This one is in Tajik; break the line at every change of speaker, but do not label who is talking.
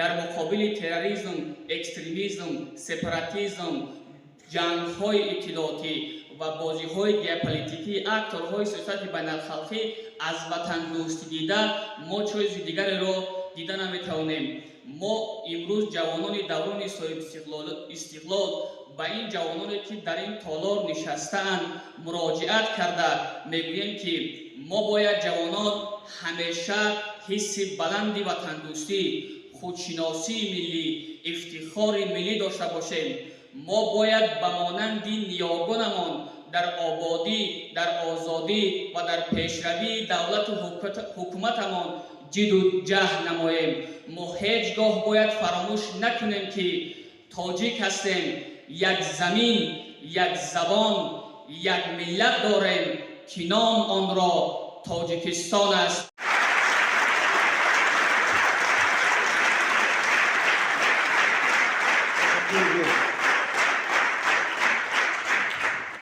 Дар муқобили терроризм, экстремизм, сепаратизм, ҷангҳои иттилоотӣ ва бозиҳои геополитикии акторҳои сиёсати байналхалқӣ аз ватандӯстӣ дида мо чизи дигареро дида наметавонем. Мо имрӯз, ҷавонони даврони соҳибистиқлол, ба ин ҷавононе, ки дар ин толор нишастаанд, муроҷиат карда мегӯем, ки мо бояд, ҷавонон, ҳамеша ҳисси баланди ватандӯстӣ, худшиносии миллӣ, ифтихори миллӣ дошта бошем. Мо бояд ба монанди ниёгонамон дар ободӣ, дар озодӣ ва дар пешравии давлату ҳукуматамон ҷиду ҷаҳд намоем. Мо ҳеҷ гоҳ бояд фаромӯш накунем, ки тоҷик ҳастем, як замин, як забон, як миллат дорем, ки ном онро Тоҷикистон аст.
Thank you.